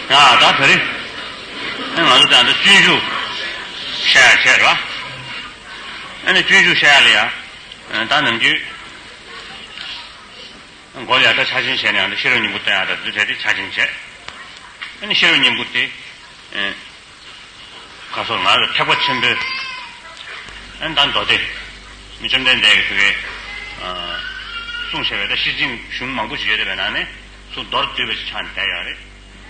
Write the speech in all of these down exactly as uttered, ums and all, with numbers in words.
ཡ་ད་བོད་རིགས། ཨེ་ང་ཚོ་ད་ལྟ་སྤྱོད་འཇུག་བཤད་ཡ་བྱས་ར། ཨ་ནི་སྤྱོད་འཇུག་བཤད་ཡ་ལ་ཡ། ཨེ་ད་ནམ་རྒྱུན་མགོ་ལ་ཡ་ད་ཆ་ཆེན་བྱས་ནས་ཡང་ད་ཤེས་རབ་སྙིང་པོ་བསྟན་ཡ་ད་དེ་ཚོ་བྱས་ཏེ་ཆ་ཆེན་བྱས། ཨ་ནི་ཤེས་རབ་སྙིང་པོ་དེ། ཨེ། ཁ་སོ་ང་ལ་ཐེག་པ་ཆེན་པོའི་ཨན་དང་མདོ་སྡེ། མི་བཅོམ་ལྡན་འདས་ཀྱིས་དེ་གའི་གསུངས་བཞག་པའི་ད་ཤེར་ཕྱིན་གཞུང་མང་པོ་ཞིག་ཡོད་པའི་ནང་ནས་སུ་མདོར་བསྡུས་པ་ཞིག་ཆགས་ནས་བསྡད་ཡོད་རེད།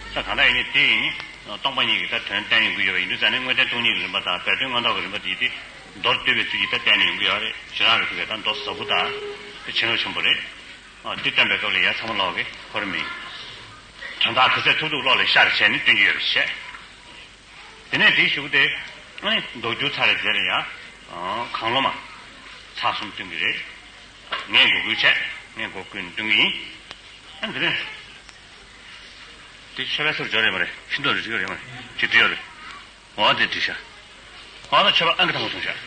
ད་གང་ལྟར་ཡིན་ནི་དེ་ཡིན་ནི་སྟོང་པ་ཉིད་ཀྱི་ད་དོན་བསྟན་ཡོང་གི་ཡོད་པ་ཡིན་དུས་ཙང་ནས་དངོས་བསྟན་སྟོང་ཉིད་ཀྱི་རིམ་པ་དང་སྦས་དོན་མངོན་རྟོགས་ཀྱི་རིམ་པ་དེ་དེ་མདོར་བསྡུས་པའི་ཚུལ་གྱིས་ད་བསྟན་ནས་ཡོང་གི་ཡོད་རེད། ཞེ་དྲག་གི་དེ་གའི་ད་མདོ་ཟབ་པོ་དང་དེ་ཕྱི་ནང་ཆེན་པོ་རེད། འདི་བསྟན་པའི་སྐབས་ལ་ཡ་ཚང་མ་ལོག་གི་ཁོ་ར་མིན། དོན་དག་ག་ཚད་ཐུབ་ཐུབ་ཀློག་ལ་ཤར་བྱས་ནས་སྟོན་གྱི་ཡོད་པ་བཤད། དེ་ནས་དེའི་གཞུག་དེ། ཨ་ནི་མདོ་བསྡུས་ཚར་རེ་དེར་ཡང་། གང་བློ་མ། ཚར་གསུམ་སྟོན་གྱི་རེད། ངས་འགོག་རྒོལ་བྱས། ངས་འགོག་རྒོལ་སྟོན་གྱི་ཡིན། ཨ་ནི་དེ་ནས། དེ་ཆོས་པ་སོར་འཇོག་རེད་མ་རེད། ཤིན་ཏུ་རེ་ཅིག་རེད་མ་རེད། ཅིག་བྲིས་ཡོད་རེད། འོ་དེ་བྲིས་ཤག་འོ་ད་ཆོས་པ་ཨང་ཀི་དང་པོ་གསུངས་ཤག་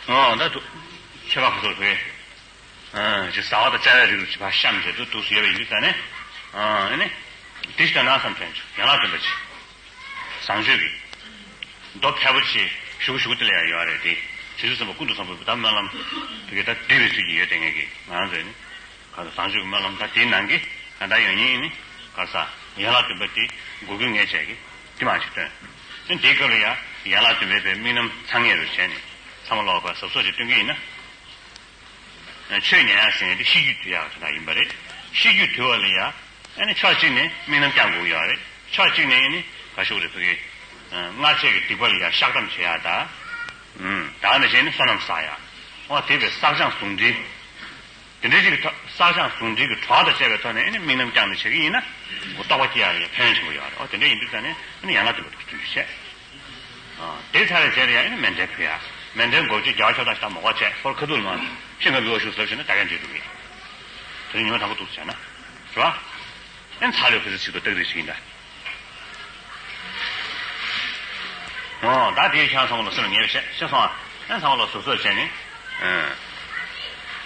འོ་ད་དུ། ཆོས་པ་ཁོ་ཚོར་བོས། ཅིག་བཟའ་བ་དང་བཅའ་བའི་རིགས་རུ་ཅིག་ཕར་བཤམས་བྱས་འདུག་འདུག་སུ་ཡོད་པ་ཡིན་དུས་ཙང་ནས། ཨ་ནི། དེ་ཞིག་ད་ན་བསམ་དྲན་བྱུང་། ཡན་ལག་བདུན་པ་ཅིག་བཟང་སྤྱོད་ཀྱི། མདོ་ཕལ་པོ་ཆེ་ཞུ་གུ་ཞུ་གུ་དེ་ལ་ཡང་ཡོད་རེད་དེ། རྗེ་བཙུན་སེམས་དཔའ་ཀུན་ཏུ་བཟང་པོས་ད་སྨོན་ལམ་དེ་གའི་ད་བསྡུས་པའི་ཚུལ་གྱིས་ཡོད་དེ་ངེད་ཀྱི་ང་རང་ཚོས་ནི། ག་ཚོད་བཟང་སྤྱོད་ཀྱི་སྨོན་ལམ་ད་དེའི་ནང་གི་ད་ལྟ་ཡོད་ཉིད་ནི་ག་ས་ཡན་ལག་བདུན་པ་དེ་འགོག་རྒོལ་ངས་བྱས་ཀྱི་དེ་མ་ཞིག་སྟོན། དེ་འདིའི་སྐབས་ལ་ཡང་ཡན་ལག་བདུན་པའི་པའི་དམིགས་རྣམ་ཚང་ངེས་རུ་བྱས་ནས་ཚང་མ་ལོག་པ་ཟབ་སོགས་ཀྱི་སྟོན་གྱི་ཡིན་ན། ཆོས་ཉན་ཡག་ཟེར་ནས་དེ་ཤེས་རྒྱུད་དུལ་ཡག་དེ་དག་ཡིན་པ་རེད། ཤེས་རྒྱུད་དུལ་བ་ལ་ཡ། ཨ་ནི་ཕྱོགས་གཅིག་ནས་དམིགས་རྣམ་བསྐྱང་དགོས་ཀྱི་ཡོད་རེད། ཕྱོགས་གཅིག་ནས་ཨ་ནི་ག་ཤོག་རེད་བོད་ཀྱི། སྔར་བྱས་ཀྱི་སྡིག་པ་ལ་ཡ་བཤགས་སྡོམ་བྱེད་ཡག་དང་། ད་ནི་བྱས་ནས་བསོད་ནམས་བསགས་ཡག་འོ་དེ་བས་བསགས་སྦྱང་ཟུང་འབྲེལ། དེ་འདྲའི་ཅིག་གི་ཐོག་བསགས་སྦྱང་ཟུང་འབྲེལ་གྱི་གྲོགས་དང་བཅས་པའི་ཐོག་ནས་ཨ་ནི་དམིགས་རྣམ་བསྐྱངས་ནས་བྱེད་ཀྱི་ཡིན་ན། རྟོགས་པ་སྐྱེ་ཡག་ལ་ཡ་ཕན་ཡོན་ཆེན་པོ་ཡོད་རེད། འོ་དེ་འདྲ་ཡིན་དུས་ཙང་ནས་ཨ་ནི་ཡན་ལག་བདུན་པ་དེ་ཚུལ་བྱས། དེ་ཚར་རེ་བྱས་རེ་ཡང་ཨ་ནི་མཎྜལ་ཕུལ་ཡ། མཎྜལ་མགོ་བཅུ་རྒྱལ་བ་ཤོག་ཐག་ཞིག་མ་གོ་བྱས་ཁོར་ཁ་ཐུག་ལ་མ་ཤིང་ཁ་འབུལ་བ་ཞུ་ཟེར་བྱས་ན་ད་ག་འགྲིག་འདུག་གི། དེ་ནི་ཉི་མ་དང་པོ་འདུག་བྱས་ན། རེད་བ། ཨ་ནི་ཚར་ལོས་ཁ་ཚིག་ཚིག་ཏུ་ཏག་ཏག་ཞིག་ཡིན་ད། འོ་ད་དེའི་ཁྱང་ཚང་མ་ལ་སེམས་ལ་ངེས་པ་བྱས་ཤེས་སོང་ཨ། ཨ་ནི་ཚང་མ་ལ་ཟུར་ཟུར་བྱས་ནས།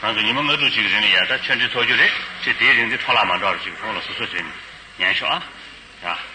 ང་ཚོ་ཉི་མ་ལྔ་དྲུག་ཅིག་གི་རིང་ལ་ཡ་ད་ཆོས་འབྲེལ་ཚོགས་རྒྱུ་རེད་ཅེས་དེའི་རིང་འདི་འཕྲོ་བརླག་མ་འགྲོ་བར་ཅིག་ཚང་མ་ལ་ཟུར་ཟུར་བྱས་ནས་ཉན་ཤོག་ཨ། ཡ།